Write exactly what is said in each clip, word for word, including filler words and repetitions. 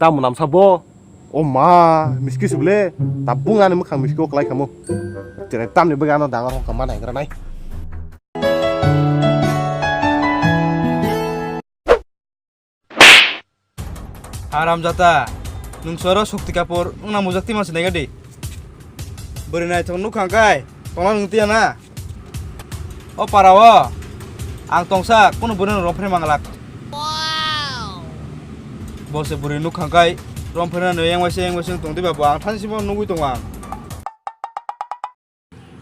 Tamo namsa bo? O ma, miski se bole. Tabung ani mwkhang miski o kwlai kamo. Tere tamni bagwi ano dangar hokha ma naigra nai. Haramjata, nwng soro Shokti Kapoor wngna mujak twi mansi naigadi. Bwrwi naithok nukha hwnkhe tongna nwng tiya na? O para o ang tongsa, kunu bwrwi no romphre manglak. Bo se bwrwi nukha hwnkhe romphre no yang waisa yang waisa wng tong diba, bo ang thansi bo nugwi tongo ang.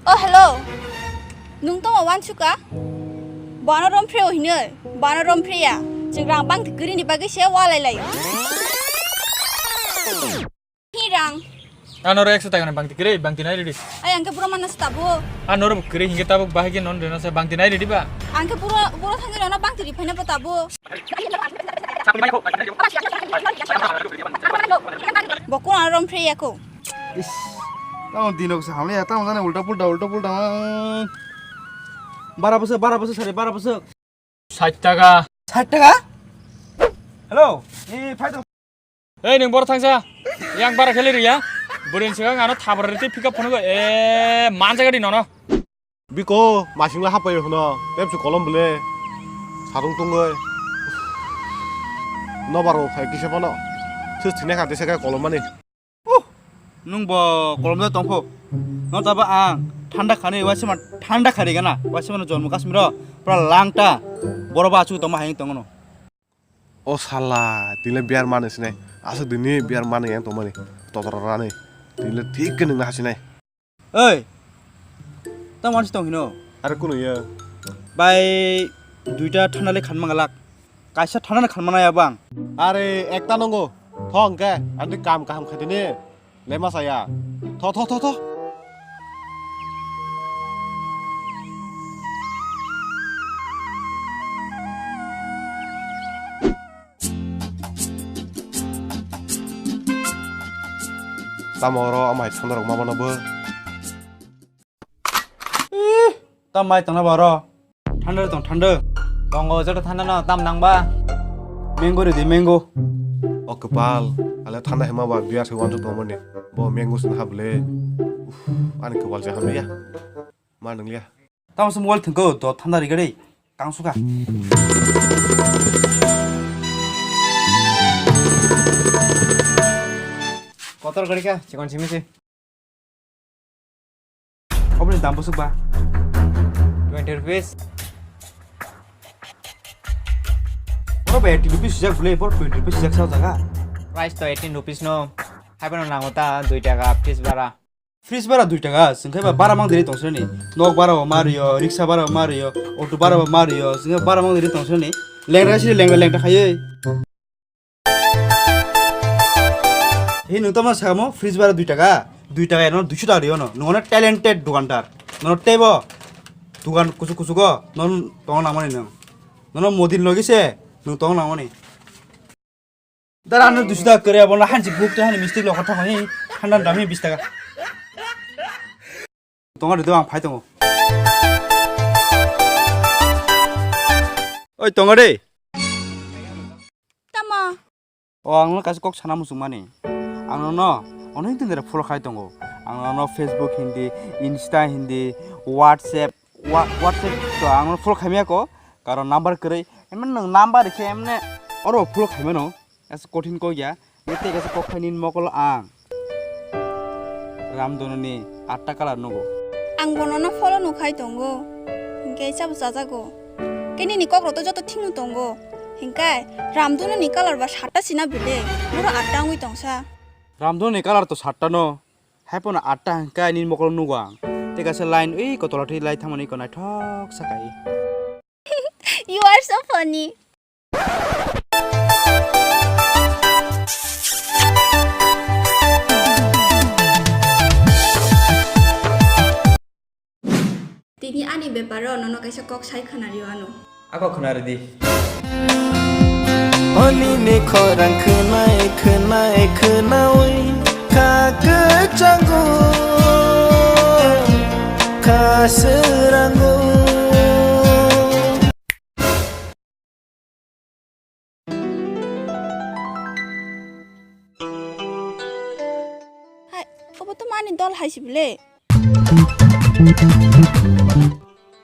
Oh, hello. Nwng tongma uansukha? Bono romphre o hinwi, bono romphre ya. Chwng rang bangti kwrwini bagwi se ualai laio. Hi rang? Ano ro ekso taka ni bangti kwrwi, bangti nai ridi. Ai, ang khe buro manna se tabo. Ano ro kwrwi hinkhe tabuk bahai khe non rena se bangti nai ridi ba? Ang khe buro, buro thangwi rona bangti ri phaina bo tabo. Bo kono romphre ya ko? Is, tamo dino kisa hamya, tamo jani ulta pulta, ulta pulta. Bara bwswk, bara bwswk, sari bara bwswk. Sait taka. Sait taka? Hello, eh, phai to. Ei, nwng boro thangsa. Yang bara kheli riya. Burin sigang ano thabra riti pick up phone go. Eh, manja gadi nono. Biko, masing la hapai hono. Pepsi kolom bele. Sarung tungoi. No baro phai kisa phano. Sus thine kha desa kai kolom mani. Uh, nwng bo kolomjak tongpho. No tabo ang thanda khani waisa ma thanda khari gana. Waisa mano Jammu Kashmir o pura langta. Boro ba achu tongma hayung tongono. O sala, tile biar mani sinai. Asuk dini biar mani yang tongmani. Totor rani. Tile thik ke nwng hasinai. Oi. Tamo si tong hino. Are kuno ya. Bai duita thanda le khan mangalak. Kaisa thanda khan manaya bang. Are ekta nongo. Thong ke, ani kam kaham khaitini. Lema saya. Tho, tho, tho, tho. Tamo oro amai thandarok ma bono bo. Ih, tam mai tangna baro. Thanda tong thanda. Tongo joto thanda no tam nangba. Mango ridi mango. O kwpal, ale thanda hima ba biya se wanjak tongmani. Bo mango sin hable. Uf, ani kwpal se hamya. Ma nangya. Tamo se mobile thengko to thanda rigari. Kangsuka. Kotor gari ka, chikon simi se. Oboni dam bwswk ba? Twenty rupees. Oro ba eighty rupees sijak bwle, boro twenty rupees sijak sa jaga. Price to eighteen rupees no. Hai bono nango ta dui taka fridge bara. Fridge bara dui taka, sengkhe ba bara mang diri tongsa ni. Nok bara bo ma rio, riksa bara bo ma rio, auto bara bo ma rio, sengkhe bara mang diri tongsa ni. Lengra sini lengra lengra khaye. He nwng tamo sakamo fridge bara dui taka, dui taka eno duiso taka rio no. Nwng ono talented dukandar. Nono tebo dukan kuchuk kuchugo non tong nangmani nwng. Nono modin logi se nwng tong nangmani. Dara ano duiso taka kare abono hansi buk to hani mistik lokha thangmani handan dami bis taka. Tongo de, ang phai tongo. Oi, tongo de. Tamo? O, ang no kaisa kok sana muchung mani. Ang no, no, onek din dere follow khai tongo. Ang no, no Facebook hindi, Insta hindi, WhatsApp, Wha-, WhatsApp to ang no follow khai maya ko. Karon number kwrwi, emne nwng number khe emne oro follow khai mano. Kaisa kothin kok ya. Tei kaisa kok phaini mokol ang. Ramdononi atta colour nugo. Ang bonono follow nukhai tongo. Hinkhe sabo chajago. Khe nini kokrok to joto thikno tongo. Hinkhe Ramdononi colour ba satta sina bile. Boro atta wngwi tongsa. Ramdononi colour to satta no. Haiphano atta hinkhe nini mokol nugo ang. Tei kaisa line ui kotola thwi lai thangmani iko naithok sakai. You are so funny. Tini ani beparo nono kaisa kok sai khwna rio ano. Ako khwna ridi. Oni ni khorang khwnai khwnai khwnaui kha kwchango kha swrango. Ani dol hai si bile.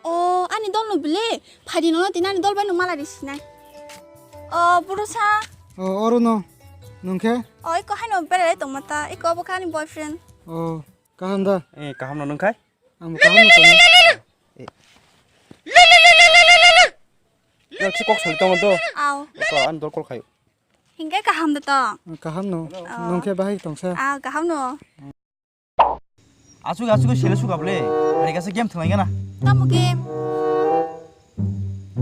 O, ani dol no bile. Phaidi nono tini ani dol bai no malai ri sinai. O, Purusa. O, oro no. Nung khe? O, iko hai no berai tongma ta. Iko obo khe ani boyfriend. O, kaham da? Eh, kaham no nung khai? Ang bo kaham no tongo. Yo, si kok sali tongo do. Aw. Ko an dol kol khayo. Hingke kaham da tong? Kaham no. Oh. Nung khe bahai tongsa? Ah, kaham no. Asuk asuk sele suka ble. Hari kasa game thwlai gana. Tamo game?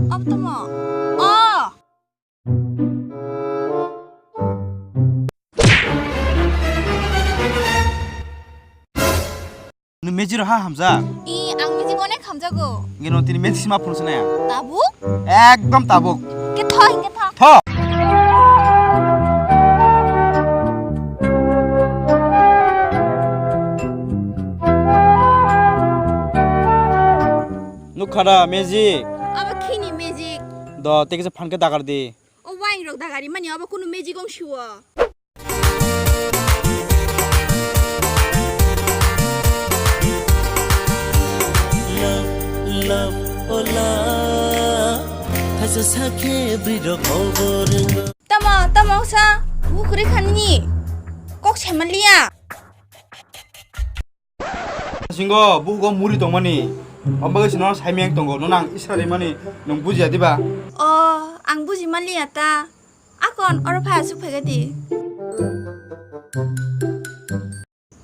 Ob tamo. Oh. Nung meji rok ha hamjak? I, ang meji onek hamjago. Nge no tini meji sima phunsa naya. Tabuk? Ekdom tabuk. Ke tho, ke tho. Tho. Nukha da magic. Abo khini magic. Do, tei kisa phan khe dagar di. O wine rok dagari mani abo kunu magic wng siwo. Love, love, oh love. Haja sakhe bwrwi rok kobo rwngo. Tamo, tamo sa, bukhuri khanini. Kok saimanliya. Singo bugo muri tongmani. Ombagwi sino saimeng tongo. Nono ang isra rimani nung bujiya diba? O, ang buji manliya ta. Akon oro phai asuk phaikha di.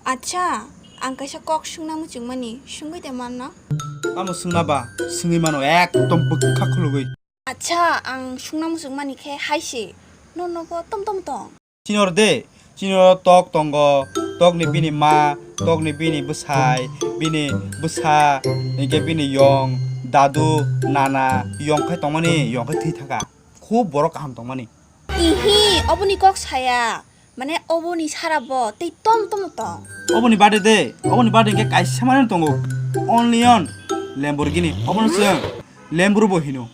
Acha, ang kaisa kok sungna muchungmani, sungwi de manno? Tamo sungna ba, sungwi mano ekdom bwkha khulugwi. Acha, ang sungna muchungmani khe hai se, no nogo tom tom tong. Chini oro de, chini oro tok tongo, tok ni bini ma, tok ni bini bwsai, bini bwsa, hinkhe bini yong, dadu, nana, yong khai tongmani, yong khai thwi thangkha. Khub borok kaham tongmani. Ihi, oboni kok saya. Mane oboni sara bo tei tom tom tong. Oboni bade de, oboni bade hinkhe kaisa mane tongo. Only on Lamborghini. Obono chwng Lambo bo hino.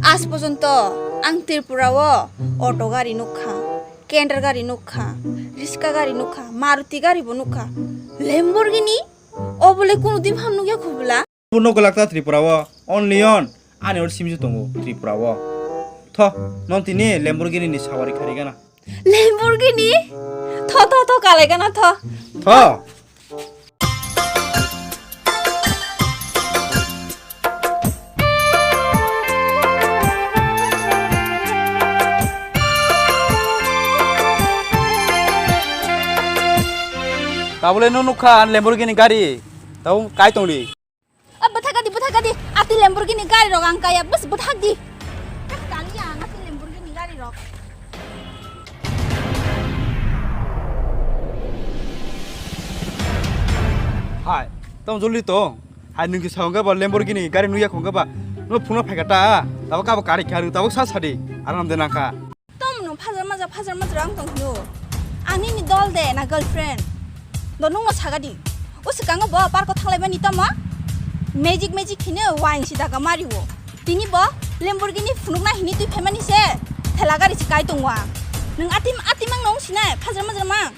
Aaj porjonto ang Tripura o auto gari nukha, Canter gari nukha, Riska gari nukha, Maruti gari bo nukha. Lamborghini? Obole kunu din phano nukya khubla? Bo no galak ta Tripura o, only on ani oro simi se tongo Tripura o. Tho, non tini Lamborghini ni sawari khari gana. Lamborghini? Tho, tho, tho, kalai gana tho. Tho. Tabole no nukha an Lamborghini gari. Tabo kai tongdi. A, bwthak di, bwthak di. Ati Lamborghini gari rok ang kaya, bas bwthak di. Kaliya ang ati Lamborghini gari rok. Hai, tong joldi tong. Hai nung kisa hongga ba Lamborghini gari nuya hongga ba. No phuna phaika ta. Tabo kabo kari kharu, tabo sa sadi. Aram de nangka. Tamo no phajar majra, phajar majra wng tong phio. Ang nini dol de na girlfriend. Do nung no saga di. O swkango bo park o thanglai mani tamo. Magic magic hino wine si daga mari o. Tini bo Lamborghini phunuk na hini twi phaimani se. Thela gari si kai tong wa. Nung atim atim ang nung sinai phajar majra mang.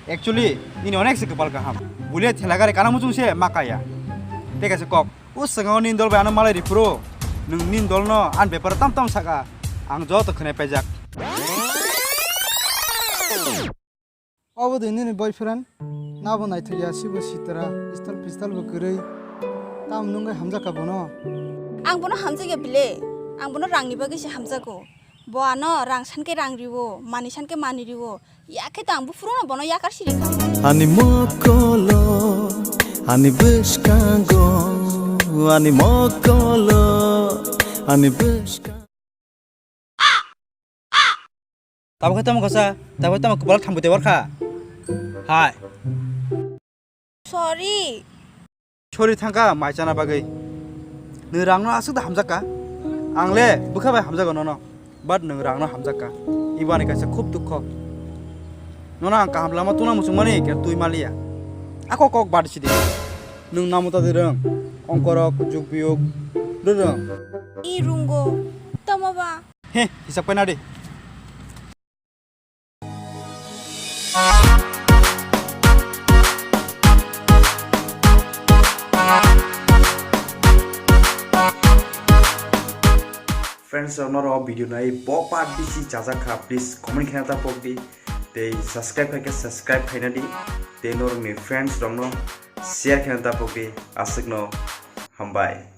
Actually, nini onek se kwpal kaham. Bulia thela gari kana muchung se ma kaya. Teka se kok. O swkango nini dol bai ano malai riphuru, nwng nini dol no ani beparo tam tam saka, ang joto khwnai paijak. Obo de nini boyfriend? Nabo naithok ya, sibo sitra, style pistyle bo kwrwi. Tam nungwi hamjak ka bono? Ang bono hamjak ya bile, ang bono rang ni bagwi se hamjago. Bo ano rang san khe rang riwo, mani san khe mani riwo. Yakhe tang buphuru no bono yakar siri kha. Ani mokolo, ani bwskango, ani mokolo, ani bwskango. Tabuk khe tamo kasa, tabuk khe tamo kwbala thambo tebar kha. Hai. Sorry. Sorry thangkha mai chana bagwi. Nwng rangno aswk da hamjakka? Ang le bwkha bai hamjago nono. But nwng rangno hamjakka. Ibo ani kaisa khub dukho. Nono ang kaham lama tungna muchungmani khe twi maliya. Ako kok bad sidi. Nwng namo ta de rwng? Ongkorok, juk biyuk rwng? I rungo. Tamo ba? He, hisab kaina di. Friends rok norok video nai bo part bisi chajak kha, please comment khaina ta pok di. Tei subscribe khaikhe subscribe khaina di. Tei norokni friends rokno share khaina ta pok di. Aswkno hambai.